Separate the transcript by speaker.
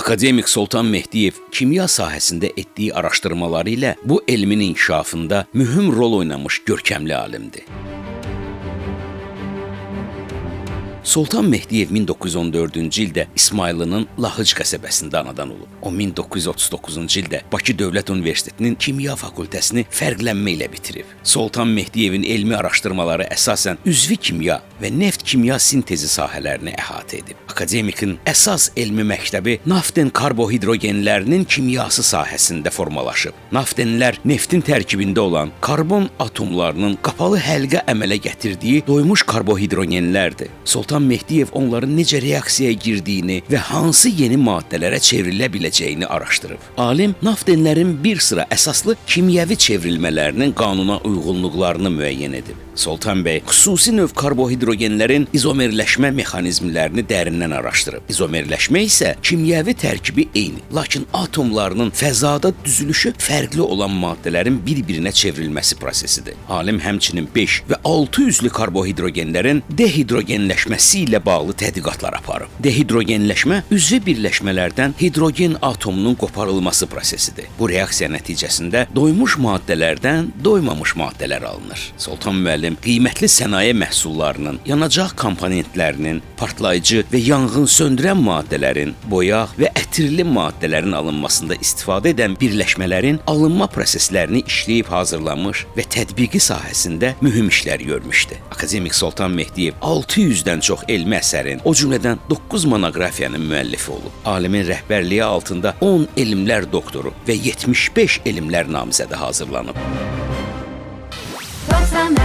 Speaker 1: Akademik Soltan Mehdiyev kimya sahəsində etdiyi araşdırmaları ilə bu elmin inkişafında mühüm rol oynamış görkəmli alimdir. Soltan Mehdiyev 1914-cü ildə İsmayıllının Lahıc qəsəbəsində anadan olub. O 1939-cu ildə Bakı Dövlət Universitetinin Kimya fakültəsini fərqlənmə ilə bitirib. Soltan Mehdiyevin elmi araşdırmaları əsasən üzvi kimya və neft kimya sintezi sahələrini əhatə edib. Akademikin əsas elmi məktəbi naften karbohidrogenlərinin kimyası sahəsində formalaşıb. Naftenlər neftin tərkibində olan karbon atomlarının qapalı həlqə əmələ gətirdiyi doymuş karbohidrogenlərdir. Soltan Mehdiyev onların necə reaksiyaya girdiyini və hansı yeni maddələrə çevrilə biləcəyini araşdırıb. Alim naftenlərin bir sıra əsaslı kimyəvi çevrilmələrinin qanuna uyğunluqlarını müəyyən edib. Soltan bəy xüsusi növ karbohidrogenlərin izomerləşmə mexanizmlərini dərindən araşdırıb. İzomerləşmə isə kimyəvi tərkibi eyni, lakin atomlarının fəzada düzülüşü fərqli olan maddələrin bir-birinə çevrilməsi prosesidir. Alim həmçinin 5 və 6 üzlü karbohidrogenlərin dehidrogenləşməsi ilə bağlı tədqiqatlar aparıb. Dehidrogenləşmə üzvi birləşmələrdən hidrogen atomunun qoparılması prosesidir. Bu reaksiya nəticəsində doymuş maddələrdən doymamış maddələr alınır. Soltan müəllim qiymətli sənaye məhsullarının, yanacaq komponentlərinin, partlayıcı və yanğın söndürən maddələrin, boyaq və ətirli maddələrin alınmasında istifadə edən birləşmələrin alınma proseslərini işləyib hazırlamış və tətbiqi sahəsində mühüm işlər görmüşdü. Akademik Soltan Mehdiyev 600-dən çox elmi əsərin, o cümlədən 9 monoqrafiyanın müəllifi olub. Alimin rəhbərliyi altında 10 elmlər doktoru və 75 elmlər namizədi hazırlanıb.
Speaker 2: 90